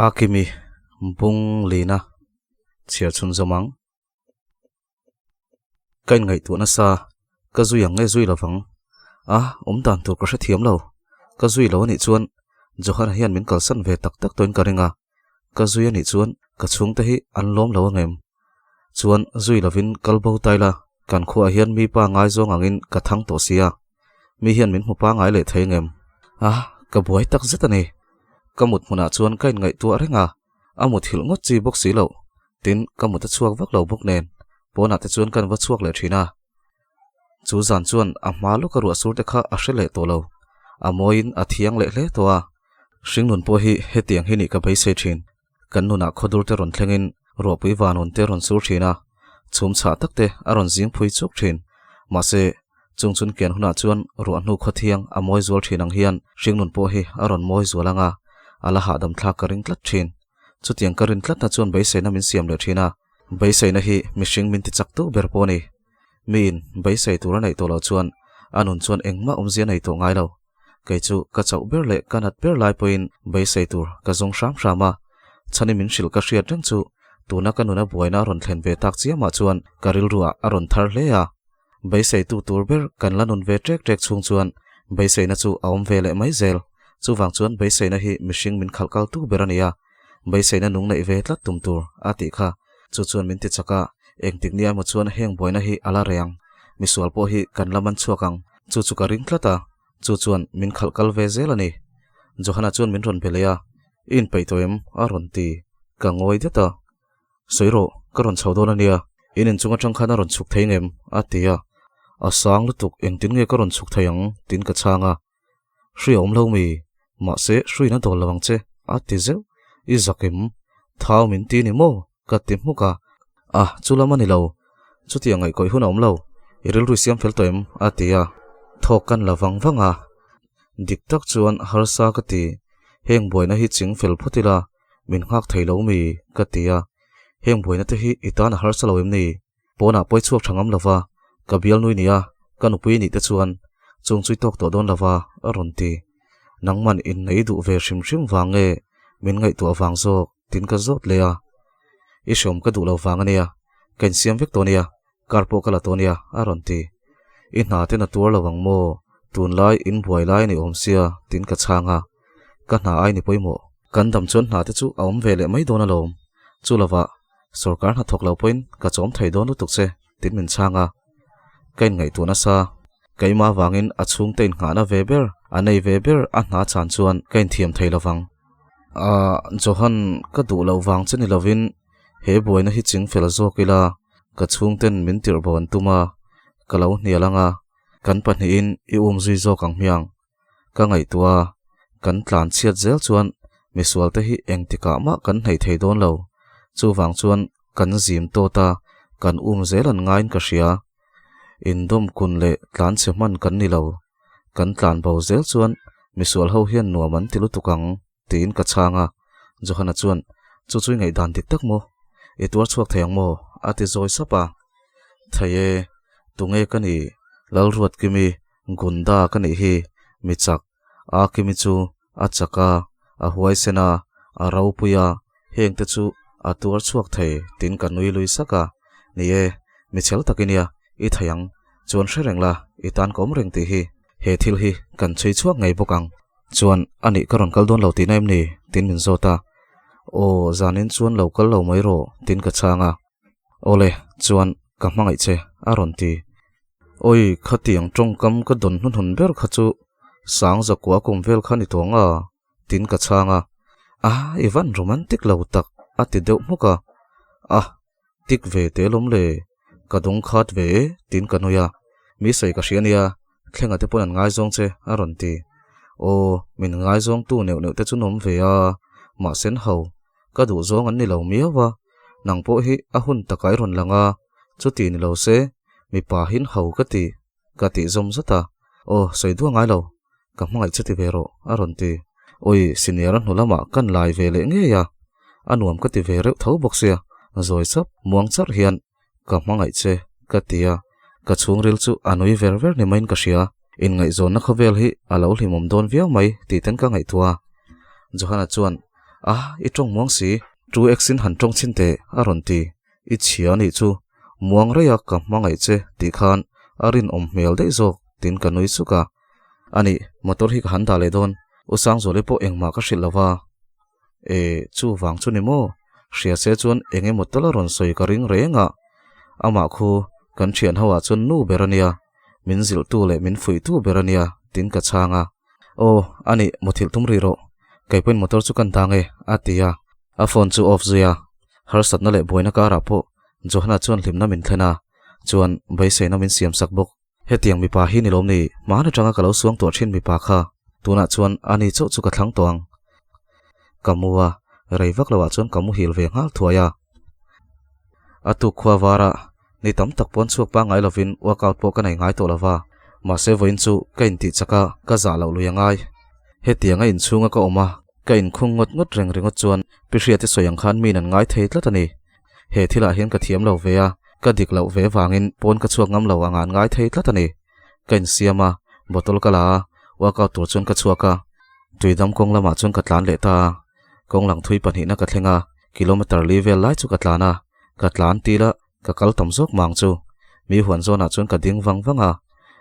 Akimi bung lina chhiar chhunzawm ang. Ka inngaihtuah nasa, ka zui ang nge zui lovang? A, awm dan tur ka hrethiam lo. Ka zui lo anih chuan Johana hian min kalsan ve tak tak tawhin ka ring a, ka zui anih chuan ka chhungte hi an lawm lo angem? Chuan zui lovin kal bo ta ila, kan khuaah hian mi pa ngaizawng angin ka thang tawh si a, mi hian min hmu pangai leh thei angem? A, ka buai tak zet a ni. Ka mut hmunah chuan ka inngaihtuah reng a, a muthilh ngawt chi bawk si loh. Tin, ka mut a chhuak vak lo bawk nen, pawnah te chuan kan va chhuak leh thin a. Chu zan chuan a hma lawka ruah sur te kha a hre leh tawh lo. A mawiin a thiang leh hle tawh a. Hringnun pawh hi hetiang hi nih ka beisei thin. Kan nunah khawdur te rawn thlengin ruahpui vanun te rawn sur thin a, chhum chhah tak te a rawn zing phui chuk thin. Mahse, chung chun kian hunah chuan ruah hnu khawthiang a mawi zual thin ang hian hringnun pawh hi a rawn mawi zual ang a, a la hahdam thlak ka ring tlat thin. Chutiang ka rin tlatna chuan beiseina min siam leh thin a, beiseina hi mihring min ti chak tu ber pawh a ni. Miin beisei tur a neih tawh loh chuan a nun chuan engmah awmzia nei tawh ngai lo. Kei chu ka chauh ber leh ka nat ber lai pawhin beisei tur ka zawng hram hram a, chhani min hrilh ka hriat reng chu tuna ka nuna buaina a rawn thlen ve tak chiamah chuan ka rilruah a rawn thar hle a. Beiseitu tur ber kan la nun ve ṭek ṭek chhung chuan beiseina chu a awm ve leh mai zel. Chuvang chuan beiseina hi mihring min khalh kaltu ber a ni a, beiseina nung neih ve tlat tum tur a tih kha. Chu chuan min ti chak a, engtik nia emaw chuan heng buaina hi a la rei ang, misual pawh hi kan la man chhuak ang. Chu chu ka ring tlat a, chu chuan min khalh kal ve zel a ni. Johana chuan min rawn be leh a, I inpeih tawh em? a rawn ti. Ka ngawi det a. Sawi rawh, ka rawn chho dawn a nia, in inchung atang khan a rawn chhuk thei ngem? a ti a. A sang lutuk, engtin nge ka rawn chhuk thei ang? tiin ka chhang a. Hri a awm lo mi? Mahse, hruiin a dawl lo ang che, a ti zeuh. I zak em? Thau min ti ni maw? ka ti hmuk a. A, chu lam a ni lo. Chutiang ngaihkawih hun a awm lo. I rilru i siam fel tawh em? a ti a. Thawk kan la vang vang a. Dik tak chuan harsa ka ti. Heng buaina hi ching fel phawt ila. Min nghak thei lo mi? ka ti a. Heng buaina te hi i tan a harsa lo em ni? Pawnah pawi chhuak tha ngam lova, ka bialnui nia, ka nupui nih te chuan chung chui tawk tawh dawn lova, a rawn ti. Nangman innei duh ve hrim hrim vang nge min ngaihtuah vang zawk tin ka zawt leh a. I hreawm ka duh lo vang a nia, ka insiam vek tawh nia, Car pawh ka la tawh nia, a rawn ti. I hna ten a tuar lo ang maw? Tunlai in buai lai a ni awm sia, tiin ka chhang a. Ka hna ai ni pawimawh. Kan dam chuan hna te chu a awm ve leh mai dawn alawm. Chu lovah, sawrkar hna thawk lo pawhin ka chawm thei dawn lutuk che, tiin min chhang a. Ka inngaihtuah nasa. Keimah vangin a chhungte innghahna ve ber, a nei ve ber a hna chhan chuan ka inthiam thei lovang. Ahh, Johan, ka duh loh vang che ni lovin He buaina hi ching fel zawk ila, ka chhungten min tirh bo an tum a, ka lo hnial ang a, kan pahnihin i um zui zawk ang hmiang. Ka ngaihtuah a, kan tlan chhiat zel chuan misualte hi engtikah mah kan hnaih thei dawn lo. Chuvang chuan kan zim tawt a, kan um zel an ngaiin ka hria. Indawm kun leh tlan chhe hman kan ni lo. Kan tlan bo zel chuan misual ho hian nuam an ti lutuk ang. Tiin ka chhang a, Johana chuan, Chu chu i ngaihdan dik tak maw? I tuar chhuak thei ang maw? a ti zawi sap a. Thei e, tunge ka ni? Lalruatkimi, Gunda ka nih hi, mi chak. Akimi chu a chak a, a huaisen a, a ropui a, heng te chu a tuar chhuak thei tiin ka nui lui sak a. Ni e, mi chhel tak i nia, i thei ang. Chuan hre reng la, i tan ka awm reng tih hi. He thil hi kan chhui chhuak ngei bawk ang. Chuan, a nih ka rawn kal dawn lo tihna em ni? tiin min zawt a. Aw, zanin chuan lo kal lo mai rawh, tiin ka chhang a. Awle, chuan, ka hmangaih che, a rawn ti. Awi, khatiang tawngkam ka dawn hnuhnun ber kha chu sang zakua kum vel kha ni tawng a, tiin ka chhang a. A, i van romantic lo tak, a ti deuh hmuk a. A, tik ve te lawm le, ka dawng khat ve e, tiin ka nui a. Mi sawi ka hria nia, thlenga te pawn an ngaizawng che, a rawn ti. Aw, min ngaizawngtu neuh neuh te chu nawm ve a, mahse ho, ka duhzawng an ni lo miau a, nang pawh hi a hun takah i rawn lang a, chuti ni lo se, mipa hin ho ka ti, ka tih zawm zat a. Aw, sawi duah ngai lo, ka hmangaih che ti ve rawh, a rawn ti. Awi, senior a hnu lamah kan lai ve leh ngei a, a nuam ka ti ve reuh tho bawk sia, zawi chap muang charh hian ka hmangaih che ka ti a, ka chhungril chu a nui ver ver ni maiin ka hria, inngaihzawnna khawvel hi a lo hlimawm dawn viau mai tih ten ka ngaihtuah a. Johana chuan, A, i tawng muang si, 2X in han tawng chhin teh, a rawn ti. I chhia anih chu, muang reia ka hmangaih che tih khan a rinawm hmel daih zawk, tiin ka nui suk a. Anih, motor hi ka han dah leh dawn, U Sangzuali pawh engmah ka hrilh lo va. E, chuvang chu ni maw? Hria se chuan eng emaw tal a rawn sawi ka ring reng a. Amah khu kan thian ho ah chuan nu ber a nia, min zilhtu leh min fuihtu ber a nia, tiin ka chhang a. Aw, anih, muthilh tum rih rawh. Kei pawhin motor chu kan dang e, a ti a. A phone chu off zui a. Harsatna leh buaina karah pawh Johana chuan hlimna min thlen a, chuan beiseina min siam sak bawk. Hetiang mipa hi ni lawm ni, hmaan atanga ka lo suang tuah thin mipa kha, tunah chuan ani chauh chu ka thlang tawh ang. Ka mu a, rei vak loah chuan ka muhil ve nghal thuai a. A tuk khua vara ni tam tak pawn chhuak pangngai lovin workout pawh ka nei ngai tawh lova, mahse vawiin chu ka intih chak a, ka zah loh lui a ngai. Hetianga inchhunga ka awm a, ka inkhung ngawt ngawt reng ringawt chuan Pi Hriati sawi ang khan miin an ngai thei tlat a ni. He thilah hian ka thiam lo ve a, ka dik loh ve vangin pawn ka chhuak ngam lo anga an ngai thei tlat a ni. Ka insiam a, bottle ka la a, workout tur chuan ka chhuak a. Tuidam kawng lamah chuan ka tlan leh ta a, kawng lang thui pahnihna ka thleng a, kilometer li vel lai chu ka tlan a, ka tlan til a, ka kal tam zawk mang chu. Mi huan zawnah chuan ka ding vang vang a,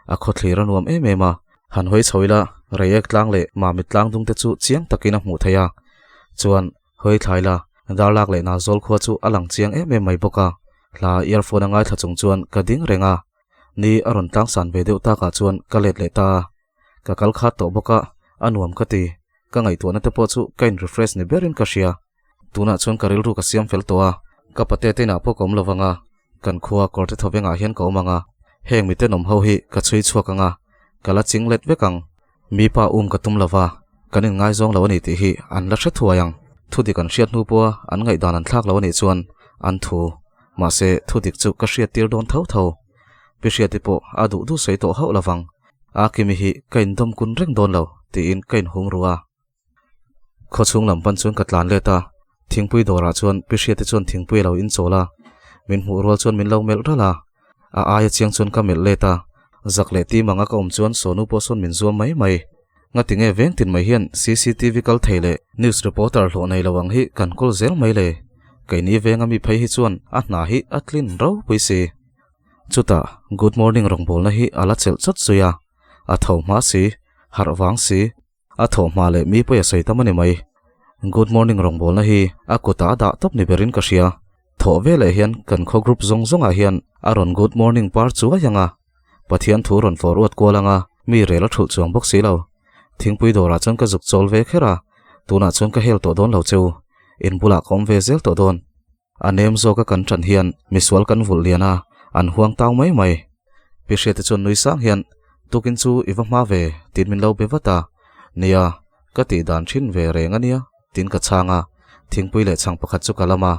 a khawthlir a nuam em em a, han hawi chho ila Reiek tlang leh Mamit tlang dung te chu chiang takin a hmuh theih a, chuan Hawi thlai la, darlak leh Nazawl khua chu a lang chiang em em mai bawk a, hla earphone a ngaithla chung chuan ka ding reng a, ni a rawn tlangsan ve deuh takah chuan ka let leh ta a, ka kal khat tawh bawk a, a nuam ka ti, ka ngaihtuahna te pawh chu ka in refresh ni berin ka hria, tunah chuan ka rilru ka siam fel tawh a, ka pate te inah pawh ka awm lo vang a, kan khua kawrte thawvengah hian ka awm ang a, heng mitenawm ho hi ka chhui chhuak ang a, ka la ching let vek ang. Mi pa um ka tum lova, kan inngaizawng lo a ni tih hi an la hre thuai ang. Thudik an hriat hnu pawha an ngaihdan an thlak lo a nih chuan an thu. Mahse, thudik chu ka hriat tir dawn tho tho. Pi Hriati pawh a duh duh sawi tawh hauh lovang. A Kimi hi ka indawm kun reng dawn lo tiin ka inhum ru a. Khawchhung lam pan chuan ka tlan let a, thingpui dawrah chuan Pi Hriati chuan thingpui a lo inchawl a, min hmuh rual chuan min lo melh ralh a, a aia chiang chuan ka melh let a, zak leh tim anga ka awm chuan Sonu pawh sawn min zuam mai mai. Ngati nge veng tin mai hian cctv kal thei leh news reporter hlawh nei lo ang hi kan kawl zel mai le, keini venga mi phei hi chuan a hna hi a tlin ropui si. Chutah good morning rawngbawlna hi a la chelh chawt zui a, a tho hma si, harh vang si, A thawh hma leh mi pawi a sawi tam a ni mai. Good morning rawngbawlna hi a kutah a dah tawp ni berin ka hria. Thawh veleh hian kan khaw group zawng zawngah hian a rawn good morning par chuai ang a. Pathian thu rawn forward kual ang a, mi rel a thulh chuang bawk si lo. Thingpui dawrah chuan ka zuk chawl ve kher a, tunah chuan ka hel tawh dawn lo cheu. In bulah ka awm ve zel tawh dawn. A nem zawka kan ṭan hian misual kan vulh lian a, an huang tau mai mai. Pi Hriate chuan nui sang hian, Tukin chu i va hma ve, tiin min lo be vat a. Nia, ka tih dan ṭhin ve reng a nia, tiin ka chhang a. Thingpui leh chhang pakhat chu ka lam a.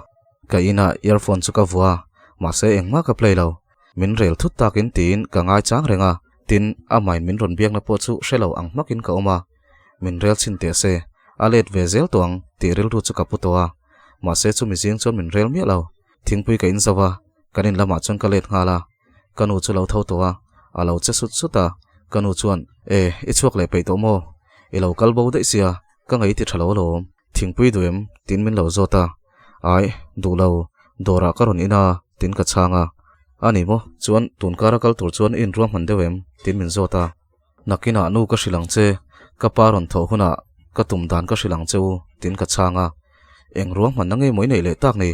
Ka inah earphone chu ka vua a, mahse engmah ka play lo. Min rel thut takin tiin ka ngaichang reng a, tin, amahin min rawn biakna pawh chu hre lo ang hmakin ka awm a. Min rel chhin teh se, a let ve zel tawh ang tih rilru chu ka pu tawh a. Mahse chu mizing chuan min rel miah lo. Thingpui ka in zo a, kan in lamah chuan ka let nghal a. Ka nu chu lo tho tawh a, a lo che sut sut a. Ka nu chuan, E, i chhuak leh peih tawh maw? I lo kal bo daih sia, ka ngei ti tha lo alawm. Thingpui duh em? Tiin min lo zawt a. Ai, duh lo, dawrah ka rawn in a, tiin ka chhang a. A ni maw? Chuan tunkara kal tur chuan i inruah hman deuh em? Tiin min zawt a. Nakinah nu ka hrilh ang che, ka pa rawn thawh hunah ka tum dan ka hrilh ang che u, tiin ka chhang a. Eng ruahmanna nge maw i neih leh tak ni?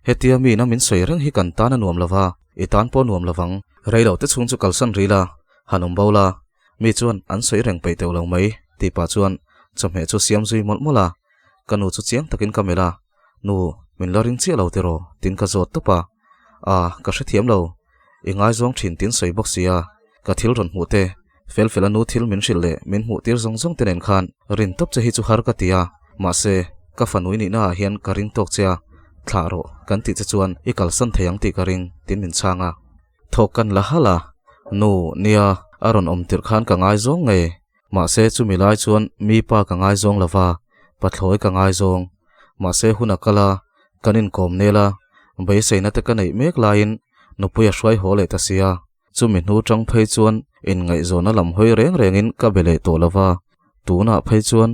Hetia miin a min sawi reng hi kan tan a nuam lova, i tan pawh a nuam lovang. Rei lo te chhung chu kalsan rih la, han awm bo la, mi chuan an sawi reng peih teuh lo mai, tih pah chuan chawhmeh chu siam zui mawlh mawlh a. Ka nu chu chiang takin ka melh a, Nu, min la ring chiah lo tiraw? tiin ka zawt tawp a. A, ka hrethiam lo. I ngaizawng thin tiin sawi bawk sia, ka thil rawn hmuh te, fel fel a nu thil min hrilh leh min hmuh tir zawng zawng te nen khan rin tawp che hi chu har ka ti a, mahse, ka fanui nihna ah hian ka ring tawk che a, thlah rawh kan tih che chuan i kalsan thei ang tih ka ring tiin min chhang a. Thawk kan la halh a, Nu, nia, a rawn awm tirh khan ka ngaizawng ngei, mahse chumi lai chuan mi pa ka ngaizawng lova, pathlawi ka ngaizawng, mahse hun a kal a, kan inkawm nel a, beiseina te ka neih mek laiin nupui a hruai haw leh ta sia, chumi hnu tang phei chuan inngaihzawnna lam hawi reng rengin ka be leh tawh lova, tunah phei chuan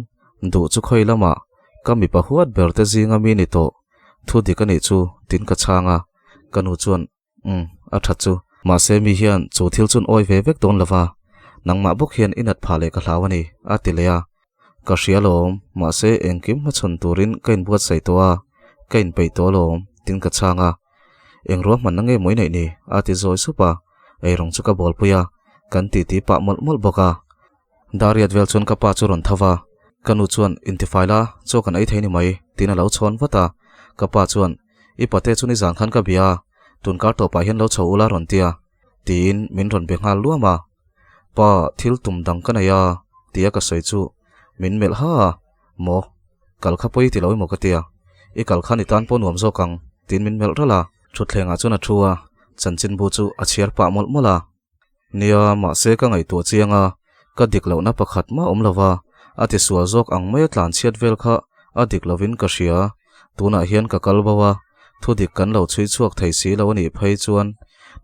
duh chu khawi lamah. Ka mipa huat ber te zinga mi ni tawh thu dik a nih chu tin ka chhang a, ka nu chuan Umm, a that chu. Mahse mi hian chu thil chun awi ve vek dawn lova, nangmah bawk hian i nat phah leh ka hlau a ni, a ti leh a. Ka hria lawm, mahse engkim hmachhawn turin ka inbuatsaih tawh a, ka inpeih tawh alawm, tin ka chhang a. Eng ruahmanna nge mawi neih ni? a ti zawi sup a, eirawng chu ka bawlpui a, kan titi pah mawlh mawlh bawk a. Dariat vel chuan ka pa chu rawn tho va, ka nu chuan intifai la, chaw kan ei thei ni mai, tiin a lo chhawn vat a. Ka pa chuan, I pate chu nizan khan ka bia a, tun kar tawpah hian lo chho ula rawn tia, tiin min rawn be nghal luam a. Pa, thil tum dang ka nei a, tia ka sawi chu min melh ha a, Maw, kal kha pawi ti lo emaw ka tia, i kal khan i tan pawh nuam zawk ang, tiin min melh ralh a. Thutthlengah chuan a thu a, chanchinbu chu a chhiar pah mawlh mawlh a. Nia, mahse ka ngaihtuah chiang a, ka dik lohna pakhat mah awm lova, a ti sual zawk ang maia tlan chhiat vel kha a dik lovin ka hria. Tunah hian ka kal bo a, thu dik kan lo chhui chhuak thei si lo a nih phei chuan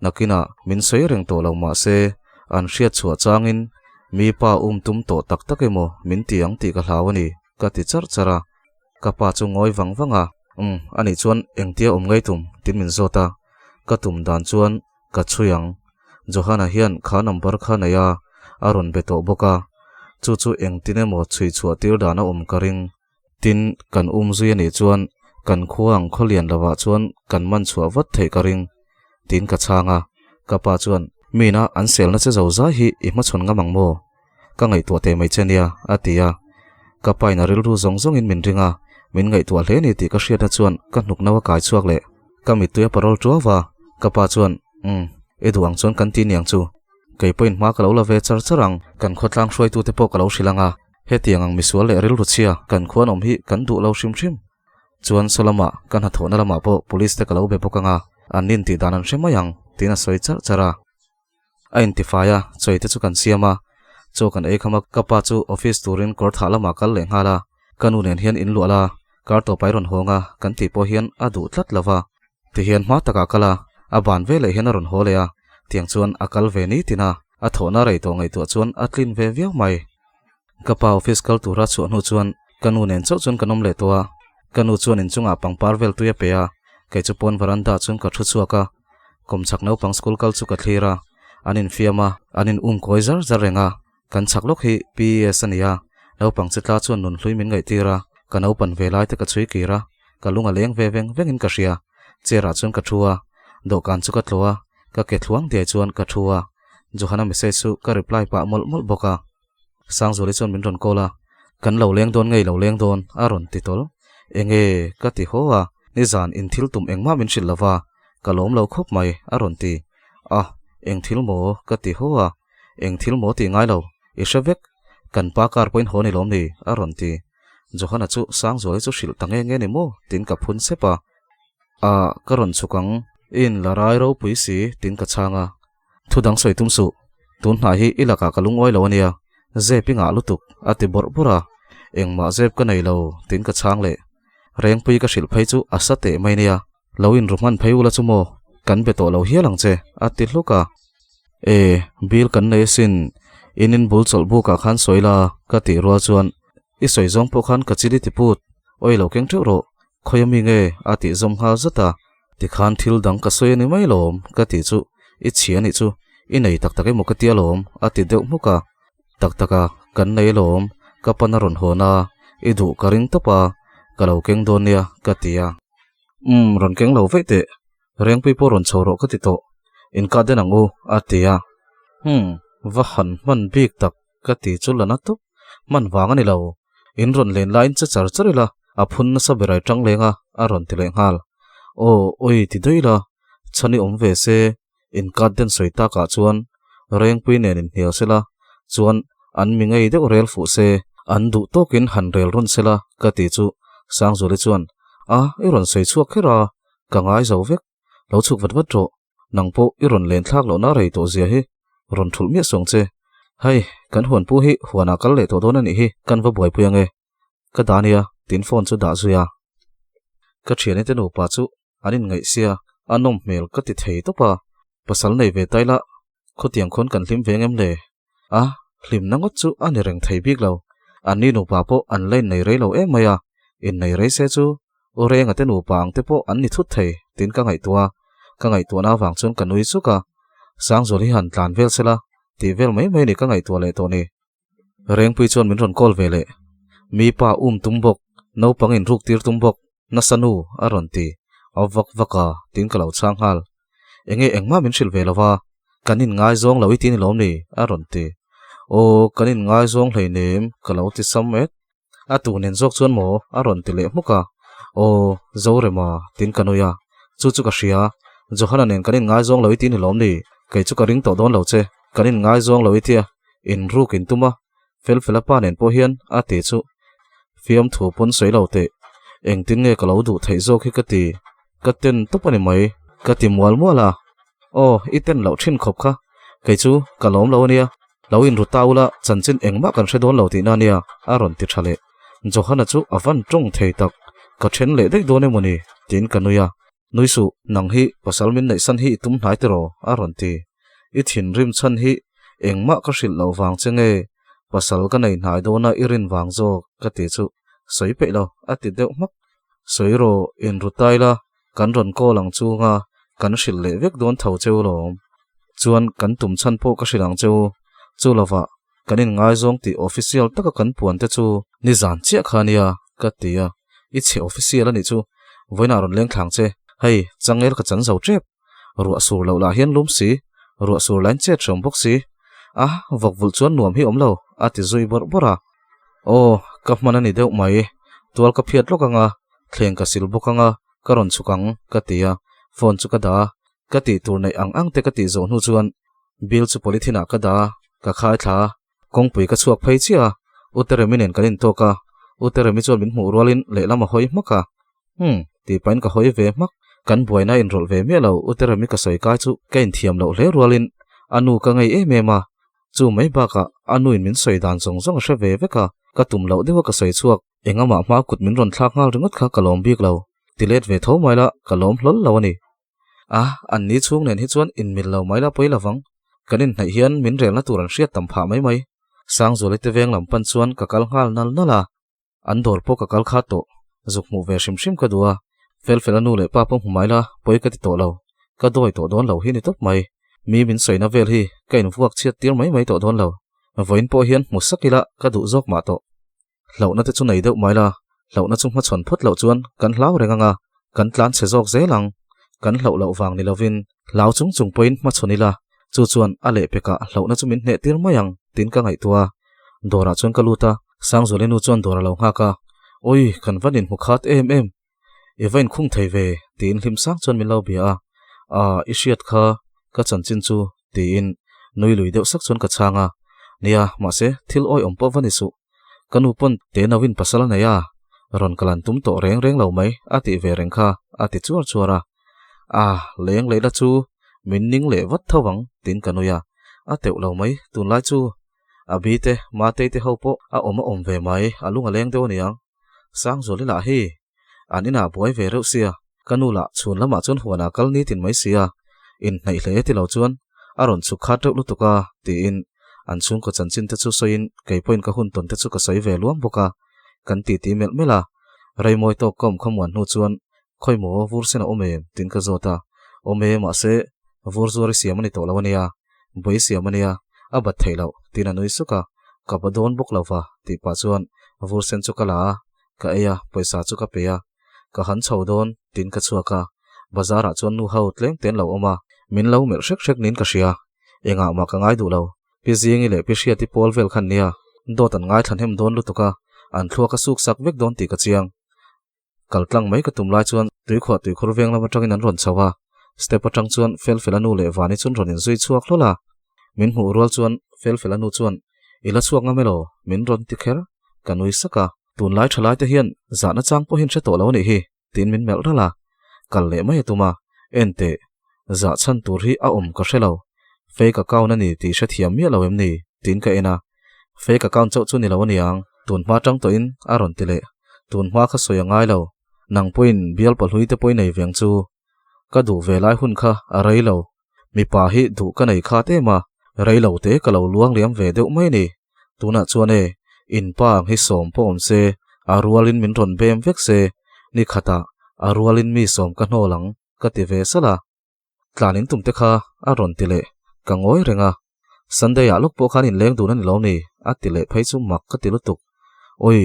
nakinah min sawi reng tawh lo mahse an hriat chhuah changin mi pa um tum tawh tak tak emaw min ti ang tih ka hlau a ni, ka ti charh charh a. Ka pa chu ngawi vang vang a, Umm, anih chuan engtia awm ngei tum? tiin min zawt a, ka tum dan chuan Ka chhui ang. Johana hian kha number kha nei a, a rawn be tawh bawk a. Chu chu engtin emaw chhui chhuah tir dan a awm ka ring. Tin, kan um zui a nih chuan kan khua ang khaw lian lovah chuan kan man chhuah vat theih ka ring. Tiin ka chhang a. Ka pa chuan, Mina an selna che zo zai hi i hmachhawn ngam ang maw? Ka ngaihtuah teh mai che nia, a ti a. Ka pain a rilru zawng zawngin min ring a, min ngaihtuah hle ni tih ka hriatna chuan ka hnuk no a kai chhuak leh. Ka mittui a parawl tuau va, ka pa chuan, Umm, i duh ang chuan kan ti niang chu. Kei pawhin hma ka lo la ve char char ang, kan khawtlang hruaitute pawh ka lo hrilh ang a, hetiang ang misual leh rilru chhia kan khuan awm hi kan duh lo hrim hrim. Chuan saw lamah, ka hnathawhna lamah pawh police te ka lo be bawk ang a, an nin tih dan an hre mai ang, tiin a sawi charh charh a. A intifai a, chawi te chu kan siam a, chaw kan ei kham a, ka pa chu office turin kawr thah lamah kal leh nghal a, ka nu nen hian in luah la, kar tawp ai rawn hawng a, kan tih pawh hian a duh tlat lo va, tihian hma takah kal a, a ban ve leh hian a rawn haw leh a, tiang chuan a kal ve nitin a, a thawhna rei tawh ngaihtuah chuan a tlin ve viau mai. Ka pa office kal tura chhuah hnu chuan ka nu nen chauh chuan kan awm leh tawh a, ka nu chuan inchungah pangpar vel tui a pe a, kei chu pawn veranda chuan ka thu chhuak a, Kawmchhak naupang school kal chu ka thlir a, an infiam a, an in um kawi zar zar reng a, kan chhak lawk hi PES a ni a, naupang che tla chuan nunhlui min ngaihtir a, ka naupan ve lai te ka chhui kir a, ka lung a leng ve veng vengin ka hria, chair ah chuan ka thu a, dawhkan chu ka tlawh a, ka ke thluang diai chuan ka thu a, Johana message chu ka reply pah mawlh mawlh bawk a. Sangzuali chuan min rawn call a, Kan lo leng dawn ngei lo leng dawn a rawn ti tawl. Enge ka ti haw a, nizan in thil tum engmah min hrilh lova, ka lawm lo khawp mai a rawn ti. A, eng thil maw ka ti haw a, eng thil maw tih ngai lo, i hre vek, kan pa car pawhin haw ni lawm ni a rawn ti. Johana chu Sangzuali chu hrilh ta nge nge ni maw tiin ka phun sep a. A, ka rawn chhuk ang, i inla rai ropui si tiin ka chhang a. Thu dang sawi tum suh, tun hnai hi i lakah ka lungawi lo a nia, zep i ngah lutuk, a ti bawrh bawrh a, engmah zep ka nei lo, tiin ka chhang leh. Rengpui ka hrilh phei chu a sa teh mai nia, lo inru hman phei ula chu maw, kan be tawh lo hial ang che, a ti hluk a. E, bill kan nei asin, in in bul chawlh bukah khan sawi la, ka tih rual chuan, i sawi zawng pawh khan ka chili ti put, awi lo keng teuh rawh, Khawi ami nge? a tih zawm nghal zat a. Tikhan thil dang ka sawi a ni mai lawm, ka tih chu i chhia anih chu, i nei tak tak emaw ka ti alawm, a ti deuh hmuk a. Tak tak a, kan nei alawm, ka pan a rawn hawn a, i duh ka ring tawp a, ka lo keng dawn nia, ka ti a. Umm, rawn keng lo veih teh, Rengpui pawh rawn chho rawh ka ti tawh, inkah den ang u, a ti a. Umm, va han hman bik tak. Ka ti chu la na tawp. Hman vang a ni lo. In rawn len laiin che char char ila, a phun nasa ber ai tang leng a, a rawn ti leh nghal. Aw, awi ti daih ila, chhan i awm ve se, in kat den sawi takah chuan Rengpui nen inhnial sela, chuan an mi ngei deuh rel fuh se, an duh tawkin han rel rawn sela ka ti chu Sangzuali chuan, A, i rawn sawi chhuak kher a, ka ngai zo vek, lo chhuk vat vat rawh. Nang pawh i rawn len thlak lohna rei tawh zia hi rawn thulh miah suang che. Hei, kan huan pu hi huanah kal leh tawh dawn a nih hi, kan va buaipui ange. Ka dah ania, tiin phone chu dah zui a. Ka thiani te nupa chu an inngaih sia, a nawm hmel ka ti thei tawp a. Pasal nei ve ta ila, khawtiang khawn kan hlim ve ngem le? A, hlimna ngawt chu a ni reng thei bik lo. Anni nupa pawh an la innei rei lo em mai a. Innei rei se chu U Renga te nupa ang te pawh an ni thut thei tiin ka ngaihtuah a, ka ngaihtuahna avang chuan ka nui suk a. Sangzual hi han tlan vel sela tih vel mai mai ni ka ngaihtuah leh tawh ni. Rengpui chuan min rawn call ve leh. Mi pa um tum bawk, naupang in ruk tir tum bawk, nasa nu a rawn ti. A vak vak a tiin ka lo chhang nghal. Enge engmah min hrilh ve lo va, kan in ngaizawng lo i ti ni lawm ni a rawn ti. Aw kan in ngaizawng hleinem ka lo ti sam et. A tu nen zawk chuan maw a rawn ti leh hmuk a, Aw, Zorema, tiin ka nui a, Chu chu ka hria, Johana nen kan inngaizawng lo i ti ni lawm ni, kei chu ka ring tawh dawn lo che, kan inngaizawng lo i tia, inruk in tum a, Felfela pa nen pawh hian a ti chu fiamthu pawn sawi lo teh, engtin nge ka lo duh theih zawk hi ka ti, ka ten tawp a ni mai, ka ti mual mual a, Aw, i ten loh thin khawp kha, kei chu ka lawm lo a nia, Lo inru ta ula, chanchin engmah kan hre dawn lo tihna ania, a rawn ti tha leh. Johana chu a van tawng thei tak, ka then leh daih dawn emaw ni? tiin ka nui a. Nui suh, nang hi pasal min neihsan hi i tum hnai tiraw? a rawn ti. I thinrim chhan hi engmah ka hrilh loh vang che nge, pasal ka nei hnai dawna i rin vang zawk ka ti chu sawi peih lo, a ti deuh hmak. Sawi rawh, inru ta ila, Kan rawn call ang chunga kan hrilh leh vek dawn tho cheu lawm. Chuan kan tum chhan pawh ka hrilh ang cheu. Chu lovah kan inngaizawng tih official taka kan puan te chu nizan chiah kha nia ka ti a. I chhe official a nih chu vawiinah rawn leng thlang che. Hei changel ka chan zo tep. Ruah sur loh lah hian lum si, ruah sur lain chet hreawm bawk si. A vawk vulh chuan nuam hi awm lo a ti zui bawrh bawrh a. Aw ka hman a ni deuh mai. Tual ka phiat lawk anga Thleng ka sil bawk anga ka rawn chhuk ang ka ti a, phone chu ka dah a, ka tih tur neih ang ang te ka tih zawh hnu chuan bill chu polythene ah ka dah a, ka khai thla a, kawngpui ka chhuak phei chiah a, U Teremi nen kan intawk a, U Teremi chuan min hmuh rualin lehlam a hawi hmak a, Umm tih pahin ka hawi ve hmak, kan buaina inrawlh ve miah lo, U Teremi ka sawi kai chu ka inthiam loh hle rualin a nu ka ngei em em a, chu mai bakah a nuin min sawi dan zawng zawng a hre ve vek a, ka tum loh deuha ka sawi chhuak. Engamah hma kut min rawn thlak nghal ringawt kha ka lawm bik lo, ti let ve tho mai la ka lawm hlawl lo a ni. A, an ni chhung nen hi chuan inmil lo mai la pawi lovang, kan inhnaih hian min relna tur an hriat tam phah mai mai. Sangzuali te veng lam pan chuan ka kal nghal nal nal a, an dawr pawh ka kal kha tawh, zuk hmuh ve hrim hrim ka duh a, Felfela nu leh pa pawh hmu mai la pawi ka ti tawh lo, ka dawi tawh dawn lo hi ni tawp mai, mi min sawina vel hi ka invuak chhiat tir mai mai tawh dawn lo, vawiin pawh hian hmu sak ila ka duh zawk mah tawh. Hlauhna te chu nei deuh mai la, hlauhna chu hmachhawn phawt loh chuan kan hlau reng ang a, kan tlan chhe zawk zel ang. Kan hlauh loh vang ni lovin hlau chung chung pawhin hmachhawn ila, chu chuan a lehpekah hlauhna chu min hneh tir mai ang tiin ka ngaihtuah a. Dawrah chuan ka lut a, Sangzuali nu chuan dawr a lo nghak a, Awi, kan va ninhmu khat em em, i va inkhung thei ve tiin hlim sang chuan min lo bia a, Aa, i hriat kha ka chanchin chu tiin nui lui deuh sak chuan ka chhang a, Nia, mahse thil awiawm pawh va ni suh. Ka nu pawn te nauin pasal a nei a, rawn ka lan tum tawh reng reng lo mai a tih ve reng kha a ti chuar chuar a. A, leng leh la chu min ning leh vat tho ang tiin ka nui a, a teuh lo mai tunlai chu a bi te Matei te ho pawh a awm a awm ve mai a lung a leng deuh aniang. Sangzuali lah hi an inah buai ve reuh sia, ka nu lah chhun lamah chuan huanah kal nitin mai sia, inhnaih hle ti lo chuan a rawn chhuk khat reuh lutuk a, tiin an chhungkaw chanchin te chu sawiin kei pawhin ka hun tawn te chu ka sawi ve luam bawk a, kan titi melh melh a, Reimawi tawk ka awm kha muan hnu chuan khawi maw vur sen a awm em? tiin ka zawt a, awm e mahse vur zuar i siam a ni tawh lo a nia, bawi siam a nia, a bat theih loh, tiin a nui suk a, ka ba dawn bawk lo va tih pah chuan vur sen chu ka la a, ka ei a, pawisa chu ka pe a, ka han chho dawn tiin ka chhuak a, bazar ah chuan nu ho tlem te an lo awm a, min lo melh hrek hrek niin ka hria, engah mah ka ngai duh lo, Pi Zingi leh Pi Hriati pawl vel khan nia, dawt an ngaithla hnem dawn lutuk a, an thluak a suk sak vek dawn tih ka chiang. Kal tlang mai ka tum lai chuan tuikhuah tuikhur veng lam atangin an rawn chho a, step atang chuan Felfela nu leh Vani chun rawn inzui chhuak hlawl a, min hmuh rual chuan Felfela nu chuan I la chhuak ngam elaw? min rawn ti kher, ka nui sak a, tunlai tha lai te hian zahna chang pawhin hre tawh lo a nih hi tiin min melh ralh a, kal leh mai a tum a, en teh, zah chhan tur hi a awm ka hre lo, fake account a ni tih hrethiam miah lo em ni? tiin ka en a, fake account chauh chu ni lo a niang, tun hma tang tawhin a rawn ti leh, tun hma kha sawi a ngai lo, nang pawhin bial pahlui te pawhin nei veng chu ka duh ve lai hun kha a rei lo, mipa hi duh ka nei khat em a, rei lo te ka lo luang liam ve deuh mai a ni, tunah chuan e, in pa ang hi sawm pawh awm se, A rualin min rawn bem vek se, ni khatah a rualin mi sawm ka hnawl ang, ka ti ve salh a. Tlan in tum te kha a rawn ti leh, ka ngawi reng a. Sunday ah lawk pawh khan in leng dun a ni lawm ni? a ti leh phei chu mak ka ti lutuk. Awi,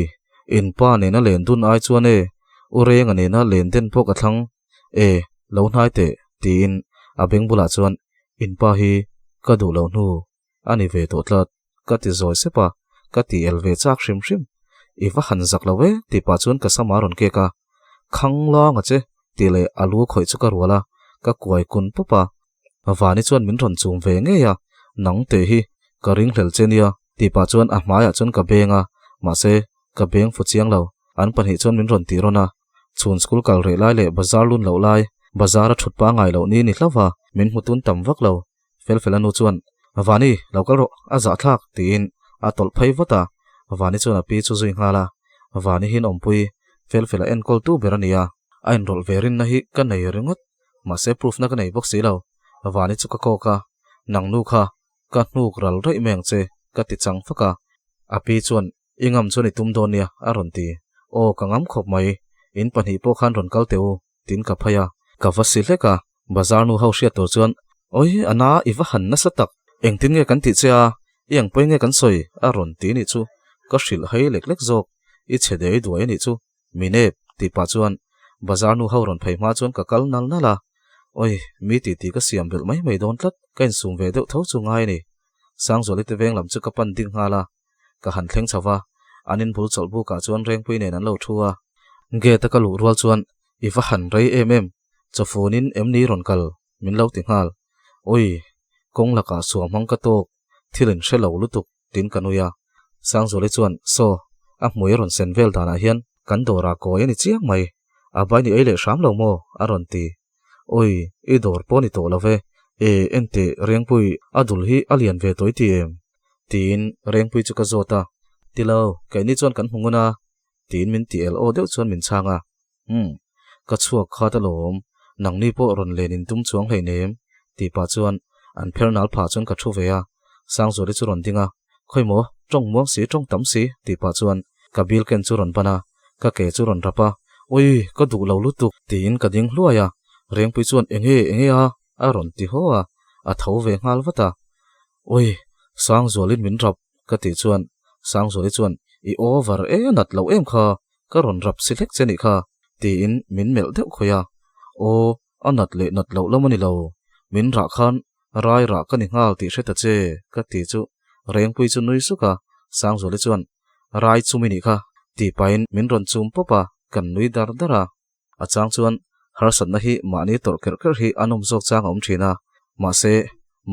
in pa nena len dun ai chuan e, u Renga nena len den pawh ka thlang e, lo hnai teh, tiin a beng bulah chuan in pa hi ka duh lo hnu a ni ve tawh tlat, ka ti zawi sep a, ka ti el ve chak hrim hrim. I va han zak lo e, tih pah chuan ka sam a rawn kek a, Khang lawng a che, tih leh a lu khawih chu ka rual a, ka kuai kun pawp a. Vani chuan min rawn chum ve ngei a, Nang teh hi, ka ringhlel che nia, tih pah chuan a hmaiah chuan ka beng a, mahse, ka beng fu chiang lo. An pahnih chuan min rawn tih rawn a, chhun school kal reh lai leh bazar lun loh lai, bazar a thut pangai loh ni ni hlauh a, min hmu tun tam vak lo. Felfela nu chuan, Vani, lo kal rawh, a zahthlak, tiin a tawlh phei vat a. Vani chuan a pi chu zui nghal a. Vani hian awmpui, Felfela enkawl tu ber a ni a. A inrawlh ve rinna hi ka nei ringawt, mahse proof na ka nei bawk si lo. Vani chu ka kawk a, Nang nu kha, ka hnuk ral raih mai ang che, ka ti chang fak a. A pi chuan, I ngam chuan i tum dawn nia, a rawn ti. Aw, ka ngam khawp mai. In pahnih pawh khan rawn kal teh u, tiin ka phei a. Ka va si hlek a, bazar nu ho hriat tur chuan, Awi, a na, i va han nasa tak. Engtin nge kan tih che a? I ang pawi nge kan sawi? a rawn ti nih chu. Ka hrilh hei lek lek zawk. I chhe dei duai a nih chu. Mi nep, tih pah chuan bazar nu ho rawn phei hma chuan ka kal nal nal a. Awi, mi titi ka siam belh mai mai dawn tlat, ka insum ve deuh tho chu ngai a ni. Sangzuali te veng lam chu ka pan ding nghal a. Ka han thleng chho va, an inbul chawlh bukah chuan Rengpui nen an lo thu a. Gate a ka luh rual chuan, I va han rei em em, chawfunin em ni rawn kal? min lo ti nghal. Awi, kawng lakah suam hmang ka tawk, thil in hre lo lutuk, tiin ka nui a. Sangzuali chuan, Saw, a hmui a rawn sen vel danah hian kan dawrah kawi a ni chiang mai, a bai ni ei leh hram lo maw? a rawn ti. Awi, i dawr pawh ni tawh lo ve. E, enteh, Rengpui, a dul hi a lian ve tawh i ti em? Tiin Rengpui chu ka zawt a. Ti lo, keini chuan kan hmu ngun a, tiin min ti el aw deuh chuan min chhang a. Umm, ka chhuak khat alawm, nangni pawh rawn len in tum chuang hleinem, tih pah chuan an pher nal phah chuan ka thu ve a. Sangzuali chu rawn ding a, Khawimaw, tawng muang si, tawng tam si, tih pah chuan ka bil ken chu rawn ban a, ka ke chu rawn rap a, Ui, ka duh lo lutuk, tiin ka ding hluai a, Rengpui chuan enge, enge a, a rawn ti haw a, a tho ve nghal vat a. Ui, Sangzualin min rap, ka tih chuan Sangzuali chuan I over e nat loh em kha, ka rawn rap si hlek che nih kha, tiin min melh deuh khawih a. Aw, a nat leh nat loh lam a ni lo, min rah khan Rai rah ka ni nghal tih hre ta che, ka ti chu Rengpui chu nui suk a, Sangzuali chuan, Rai chum i nih kha, tih pahin min rawn chum pawp a, kan nui dar dar a. A chang chuan harsatna hi mahni tawrh kerh kerh hi a nawm zawk chang a awm thin a, mahse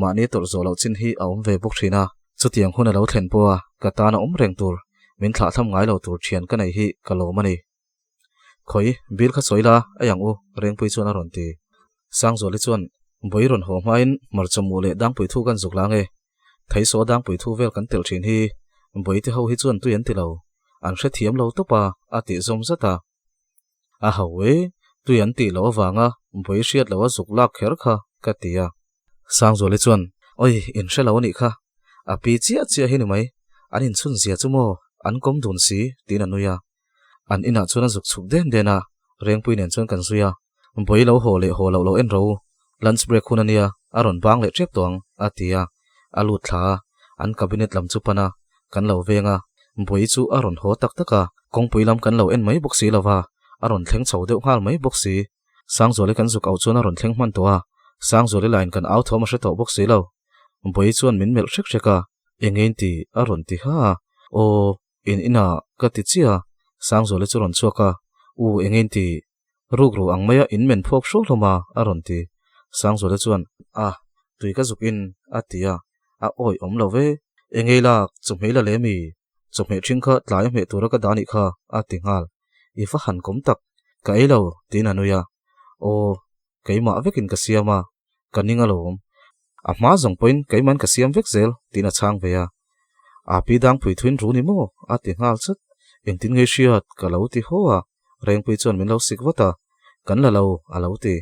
mahni tawrh zawh loh chin hi a awm ve bawk thin a, chutiang hun a lo thlen pawha ka tan a awm reng tur, min thlahthlam ngai lo tur thian ka nei hi ka lawm a ni. Khawi, bil kha sawi la, ei ang u, Rengpui chuan a rawn ti. Sangzuali chuan, Bawi rawn haw hmain hmarcha muh leh dangpui thu kan zuk lang e. Theisaw dangpui thu vel kan telh thin hi, Bawite ho hi chuan tui an ti lo. An hrethiam lo tawp a, a tih zawm zat a. A ho e, tui an tih loh avanga Bawi hriat loh a zuk lak kher kha, ka ti a. Sangzuali chuan, Oi, in hre lo a nih kha. A pi chiah chiah hi ni mai. An inchhun zia chu maw, an kawm dun si, tiin a nui a. An inah chuan a zuk chhuk den den a, Rengpui nen chuan kan zui a. Bawi lo haw leh haw loh lo en ro, lunch break hun a nia, a rawn bang leh tep tawh ang, a ti a. A lut thla a, an cabinet lam chu pan a, kan lo veng a. Bawi chu a rawn haw tak tak a, kawngpui lam kan lo en mai bawk si lo va, a rawn thleng chho deuh nghal mai bawk si. Sangzuali kan zuk auh chuan a rawn thleng hman tawh a, Sangzuali lain kan au thawm a hre tawh bawk si lo. Bawi chuan min melh hrek hrek a, Engein ti? a rawn ti ha a. Aw. In inah ka ti chiah a, Sangzuala chu rawn chhuak a, U engin ti? Rukru ang maia in men phawk hruau hlawm a, a rawn ti. Sangzuala chuan, A, tui ka zuk in, a ti a, a awi awm lo ve. Engei lak, chawhmeh la leh mi? Chawhmeh ṭhing kha tlai a hmeh tura ka dah nih kha, a ti nghal. I va han kawm tak, ka ei lo, tiin a nui a. Aw, keimah vekin ka siam a, ka ning alawm. A hma zawng pawhin keiman ka siam vek zel, tiin a chhang ve a. A pi dangpui thuin ru ni maw? a ti nghal chat. Engtin nge hriat? ka lo ti haw a. Rengpui chuan min lo sik vat a. Kan la lo, a lo ti.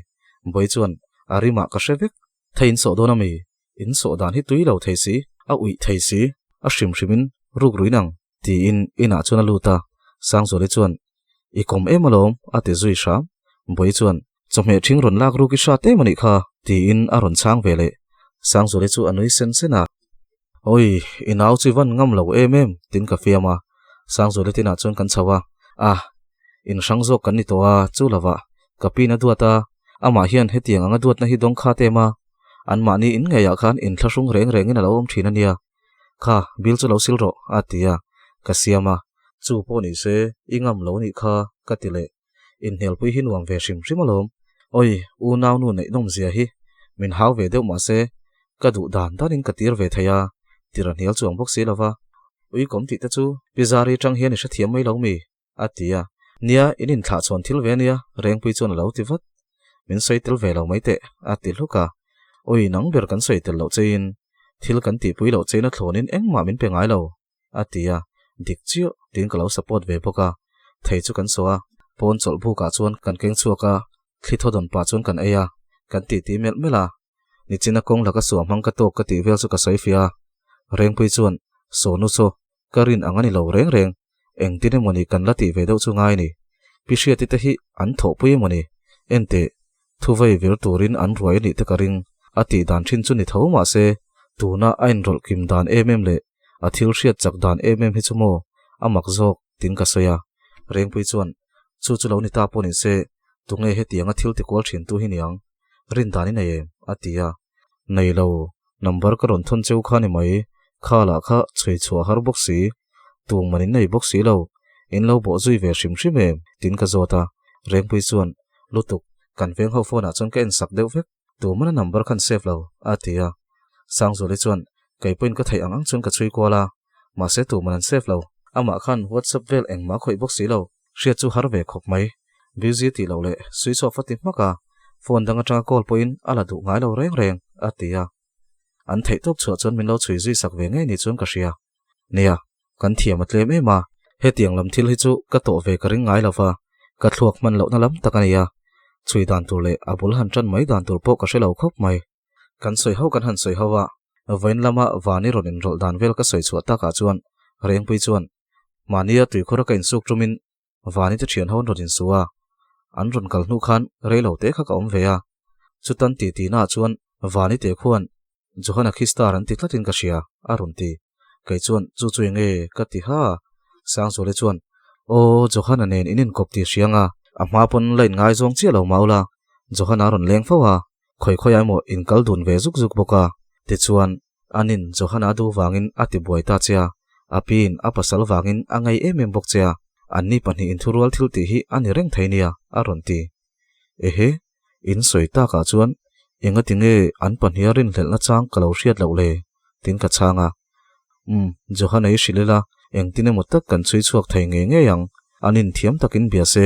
Bawi chuan, A rimah ka hre vek. Thei in sawh dawn a mi? In sawh dan hi tui lo thei si, a uih thei si, a hrim hrimin ruk ruin ang, tiin inah chuan a lut a. Sangzuali chuan, I kawm em alawm, a ti zui hram. Bawi chuan, Chawhmeh ṭhing rawn lak ruk i hrat em a nih kha, tiin a rawn chhang ve leh. Sangzuali chu a nui sen sen a. Awi, i nau chu i van ngam lo em em, tiin ka fiam a. Sangzuali tinah chuan kan chho a, A, in hrang zawk kan ni tawh a, chu lovah ka pin a duat a, amah hian hetiang anga duatna hi dawng khat em a, anmahni in ngeiah khan inthlahrung reng rengin a lo awm thin a nia. Kha, bill chu lo sil rawh, a ti a, ka siam a. Chu pawh ni se, i ngam lo nih kha, ka ti leh. Inhnialpui hi nuam ve hrim hrim alawm. Awi, unau nu neih nawm zia hi min hau ve deuh mahse, ka duh dan danin ka tir ve thei a, tir a hnial chuang bawk si lova. Ui kawm tih te chu Pi Zari tang hian i hrethiam mai lo mi? a ti a. Nia, in inthlah chhawn thil ve ania, Rengpui chuan a lo ti vat. Min sawi tel ve lo mai teh, a ti hluk a. Awi, nang ber kan sawi tel loh chein, thil kan tihpui loh chein a thlawnin engmah min pe ngai lo. A ti a, dik chiah tiin ka lo support ve bawk a, thei chu kan saw a, pawn chawlh bukah chuan kan keng chhuak a, thli thaw dawn pah chuan kan ei a, kan titi melh melh a, nichina kawng laka suah hmang ka tawk ka tih vel chu ka sawi fiah a, Rengpui chuan Sawnu chaw ka rin ang a ni lo reng reng, engtin emawni kan la tih ve deuh chu ngai ni, Pi Hriati te hi an thawhpui emawni, enteh Thuvei vir turin an ruai a nih te ka ring, a tih dan thin chu ni tho mah se, tuna a inrawlh kim dan em em leh a thil hriat chak dan em em hi chu maw a mak zawk tin ka sawi a. Rengpui chuan, Chu chu lo ni ta pawh ni se, tunge hetianga thil tikual thin tu hi niang? Rin dan i nei em? a ti a. Nei lo, number ka rawn thawn cheu kha ni mai, kha lah kha chhui chhuah har bawk si, tung man in nei bawk si lo, in lo bawh zui ve hrim hrim em? Tin ka zawt a, Rengpui chuan, Lutuk, kan veng ho phone ah chuan ka en sak deuh vek, tu mana number khan save lo, a ti a. Sangzuali chuan, Kei pawhin ka theih ang ang chuan ka chhui kual a, mahse tu man an save lo, amah khan WhatsApp vel engmah khawih bawk si lo, hriat chu har ve khawp mai. Busy tih loh leh switch off a ti hmak a, phone dang atanga call pawhin a la duh ngai lo reng reng, a ti a. An theih tawp chhuah chuan min lo chhui zui sak ve ngei ni chuan ka hria. Nia, kan thiam a tlem em a, hetiang lam thil hi chu ka tawh ve ka ring ngai lo va, ka thluak hman lohna lam tak a ni a, chhui dan tur leh a bul han tan mai dan tur pawh ka hre lo khawp mai. Kan sawi ho kan han sawi ho a, vawiin lama Vani rawn inrawlh dan vel ka sawi chhuah takah chuan Rengpui chuan mahnia tuikhura ka insuk tumin Vani te thian ho an rawn insu a, an rawn kal hnu khan reilo te kha ka awm ve a, chutan titi naah chuan Vani te khuan Johana khi star an ti tlatin ka hria a rawn ti. Kei chuan chu chu enge ka ti ha. Sangzuali chuan Aw Johana nen in inkawp tih hria anga a hma pawn la inngaizawng chiah lo maula Johana a rawn leng fo a, khawi khawi ah emaw in kal dun ve zuk zuk bawk a, tichuan anin Johana a duh vangin a ti buai ta che a, a piin a pasal vangin a ngei em em bawk che a, anni pahnih inthurual thil tih hi a ni reng thei nia, a rawn ti. Ehe, in sawi takah chuan engati nge an pahniha rinhlelhna chang ka lo hriat loh le? tiin ka chhang a. Umm, Johana i hrilh ila, engtin emaw tak kan chhui chhuak thei ngei ngei ang. An inthiam takin bia se,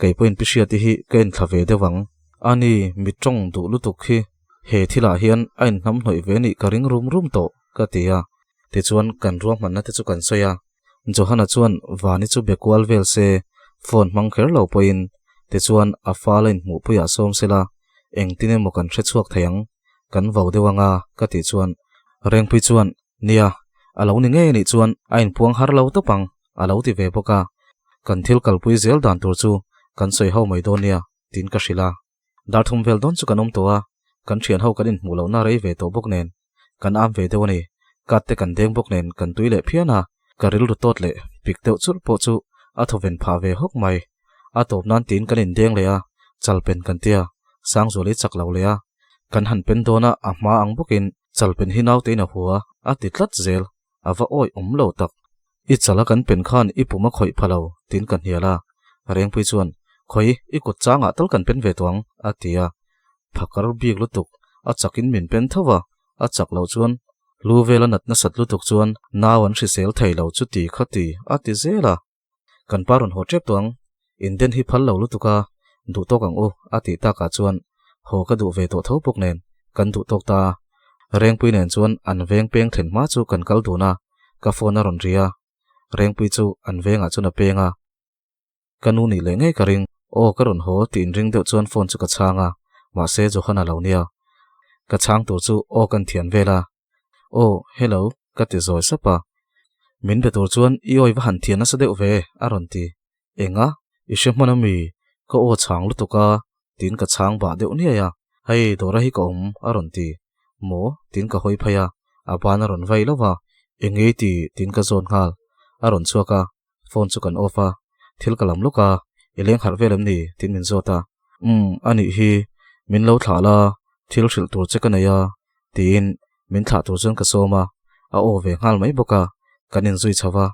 kei pawhin Pi Hriati hi ka inthla ve deuh ang. Ani, mi tawng duh lutuk hi he thilah hian a inhnamhnawih ve nih ka ring rum rum tawh, ka ti a. Tichuan, kan ruahmanna te chu kan sawi a. Johana chuan Vani chu be kual vel se, phone hmang kher lo pawhin. Tichuan, a fala inhmuhpuiah sawm sela, engtin emaw kan hre chhuak thei ang. Kan vau deuh anga ka tih chuan Rengpui chuan, Nia, a lo ni ngei anih chuan a inpuang har lo tawp ang, a lo ti ve bawk a. Kan thil kalpui zel dan tur chu kan sawi ho mai dawn nia, tiin ka hrilh a. Dar thum vel dawn chu kan awm tawh a, kan thian ho kan inhmuh lohna rei ve tawh bawk nen, kan am ve deuh a ni. Kat te kan deng bawk nen kan tui leh phian a, ka rilru tawt leh pik deuh churh pawh chu a thawven phah ve hawk mai. A tawp nan tiin kan indeng leh a, chalpen kan tia, Sangzuali chak lo leh a, kan han pen dawn a, a hma ang bawkin chalpen hi nautein a hua a ti tlat zel, a va awih awm lo tak. I chala kan pen khan i pum a khawih pha lo, tiin ka hnial a. Rengpui chuan, Khawi, i kut changah tal kan pen ve tawh ang, a ti a. Phakar bik lutuk, a chakin min pen tho a, a chak loh chuan lu vela nat nasat lutuk chuan nau an hrisel thei lo chuti khati, a ti zel a. Kan pa rawn haw tep tawh ang, inden hi phal lo lutuk a, duh tawk ang u, a tih takah chuan haw ka duh ve tawh tho bawk nen kan duh tawk ta a. Rengpui nen chuan an veng peng thlen hma chu kan kal dun a, ka phone a rawn ri a, Rengpui chu an vengah chuan a peng a. Ka nu nih leh ngei ka ring, aw ka rawn haw tih inring deuh chuan phone chu ka chhang a, mahse Johan a lo nia. Ka chhang tur chu aw kan thian vel a, Aw, hello, ka ti zawi sap a. Min be tur chuan i awi va han thian nasa deuh ve, a rawn ti. Enga? I hre hman ami? Ka aw chhang lutuk a, tiin ka chhang bah deuh niai a. Hei, Dora hi ka awm, a rawn ti. Maw? Tiin ka hawi phei a, a ban a rawn vai lo va. Engei ti? Tiin ka zawn nghal. A rawn chhuak a, phone chu kan off a. Thil ka lam lawk a, i leng harh vel em ni? Tiin min zawt a. Umm, a nih hi, min lo thlah la, thil hrilh tur che ka nei a, tiin min thlah tur chuan ka sawm a, a aw ve nghal mai bawk a, kan inzui chho va,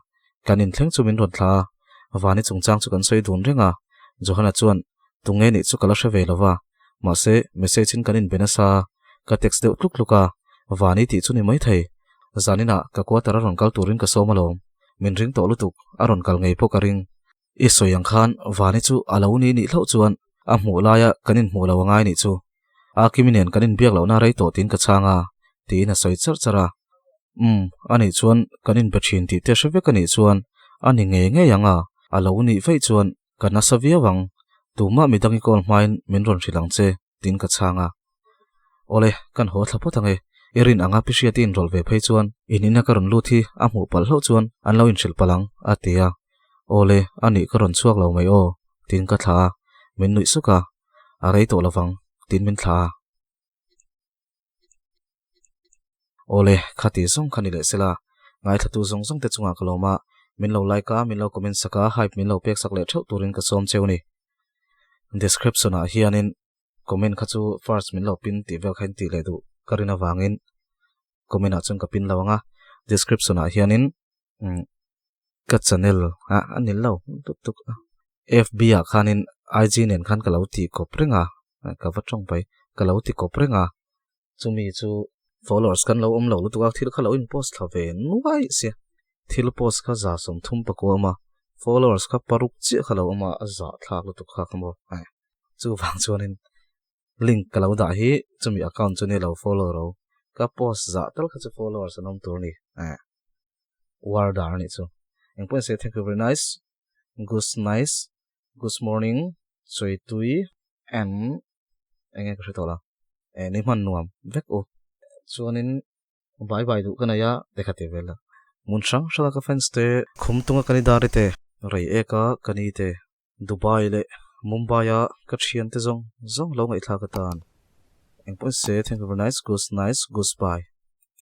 kan inthleng chu min rawn thlah a, Vani chungchang chu kan sawi dun reng a, Johana chuan tunge nih chu ka la hre ve lo va, mahse message in kan inbe nasa, ka text deuh tluk tluk a, Vani tih chu ni mai thei, zaninah ka quarter a rawn kal turin ka sawm alawm, min ring tawh lutuk, a rawn kal ngei pawh ka ring. I sawi ang khan Vani chu a lo ni nih hlauh chuan a hmuh laia kan inhmuh lo a ngai nih chu. A Kimi nen kan inbiak lohna rei tawh tiin ka chhang a, tiin a sawi charh charh a. Umm, a nih chuan kan inbe thin tih te hre vek a nih chuan a ni ngei ngei ang a, a lo nih vaih chuan ka nasa viau ang. Tumah midang i call hmain min rawn hrilh ang che, tiin ka chhang a. Awle, kan haw thla phawt ang e. I rin anga pi hriat i inrawlh ve phei chuan in ina ka rawn lut hi a hmuh palh hlauh chuan an lo inhrilh palh ang, a ti a. Awle, a nih ka rawn chhuak lo mai aw, tiin ka thlah a. Min nuih suk a, a rei tawh lovang, tiin min thlah a. Awle, khati zawng kha ni leh sela, ngaithlatu zawng zawng te chungah ka lawm a, min lo like a, min lo comment sak a, hype min lo pek sak leh theuh turin ka sawm cheu ni. Description ah hianin comment kha chu first min lo pin tih vel kha in tih leh duh ka rin avangin comment ah chuan ka pin lo ang a, description ah hianin umm ka channel ah a nil lo tuk tuk a, FB ah khanin IG nen khan ka lo tih kawp reng a, ka va tawng pai ka lo ti kawp reng a, chumi chu followers kan lo awm lo lutuk a, thil kha lo in post thla ve nuai sia, thil post kha za 30 pakua awm a, followers kha paruk chiah kha lo awm a, a zah thlak lutuk kha kha maw. Chuvang chuanin link ka lo dah hi chumi account chu ni lo follow ro ka post zah tal kha chu followers an awm tur ni eh warder a nih chu engpawh in se thank you very nice good nice good morning chawi tui and enge ka hre tawh lo eh ni hman nuam vek u chuanin Bai bai duh ka nei a, te kha ti vel a. Hmun hrang hranga ka fans te. Khum tunga ka ni dar i te. Rei eka ka ni te. Dubai leh Mumbai a ka thian te zawng zawng lo ngaihthlak atan. Engpawh se thank you very nice good nice good bye.